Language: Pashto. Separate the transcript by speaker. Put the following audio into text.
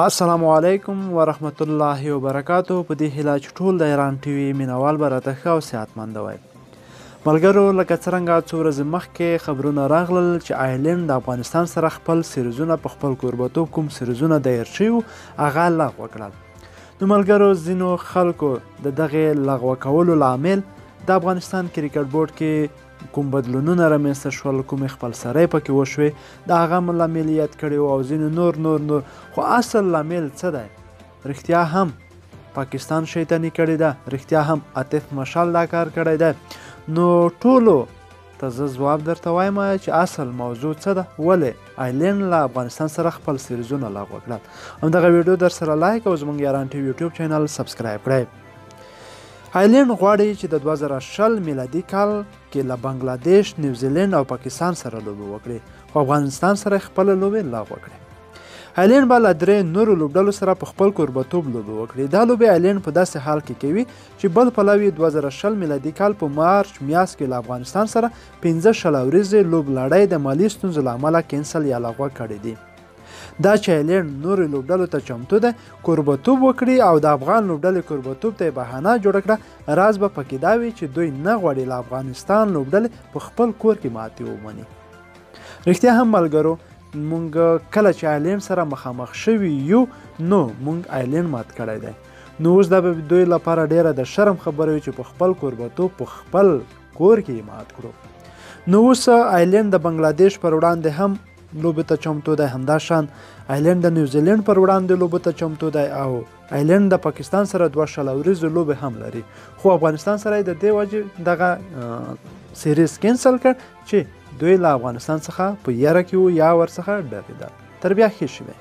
Speaker 1: السلام علیکم ورحمت الله وبرکاتو. په دې هیله چې ټول د ایران ټي وي مینوال به راته ښه او صحتمند وای. ملګرو، لکه څرنګه څو ورځې مخکې خبرونه راغلل چې آیرلینډ د افغانستان سره خپل سیریزونه په خپل کوربتوب کوم سیریزونه دایر شوي وو هغه لغوه کړل. نو ملګرو، ځینو خلکو د دغې لغوه کولو لامل د افغانستان کرکټ بورډ کې کوم بدلونونه رامنځته شول، کومې خپلسرۍ پکې وشوې، د هغه لامل یاد کړی او ځینو نور نور نور. خو اصل لامل څه دی؟ رښتیا هم پاکستان شیطاني کړې ده، رښتیا هم عاطف مشال دا کار کړی دی. نو ټولو ته زه ځواب درته وایم چې اصل موضوع څه ده، ولې آیرلینډ له افغانستان سره خپل سیریزونه لغوه کړل. همدغه ویډیو در سره لایک او زموږ یاران ټي وي یوټیوب چینل سبسکرایب کړئ. آیرلینډ غواړي چې د 2020 میلادي کال کې له بنګلادیش، نیوزیلینډ او پاکستان سره لوبې وکړي، خو افغانستان سره خپله لوبې لغوه کړې. آیرلینډ به له درې نورو لوبډلو سره په خپل کوربتوب لوبې وکړي. دا لوبې آیرلینډ په داسې حال کې کوي چې بل پلو یې 2020 میلادي کال په مارچ میاشت کې له افغانستان سره 15 شل اوریزې لوب لړۍ د مالي ستونزو له امله کینسل یا لغوه کړې دي. دا چې آیرلینډ نورو لوبډلو ته چمتو ده کوربتوب وکړي او د افغان لوبډلې کوربتوب ته یې بهانه جوړه کړه، راز به پکې دا وي چې دوی نه غواړي له افغانستان لوبډلې په خپل کور کې ماتې ومني. رښتیا هم ملګرو، مونږ کله چې آیرلینډ سره مخامخ شوي یو نو مونږ آیرلینډ مات کړی دی. نو اوس دا به دوی لپاره ډیره د شرم خبره وي چې په خپل کوربتوب په خپل کور کې یې مات کړو. نو اوس آیرلینډ د بنګلادیش پر وړاندې هم لوبې ته چمتو دی، همداشان آیرلینډ د نیوزیلینډ پر وړاندې لوبو ته چمتو دی او آیرلینډ د پاکستان سره 2 شل اوریزې لوبې هم لري. خو افغانستان سره یې د دې وجې دغه سیریز کینسل کړ چې دوی له افغانستان څخه په یره کې وو یا ورڅخه ډارېدل. تر بیا ښې شوې.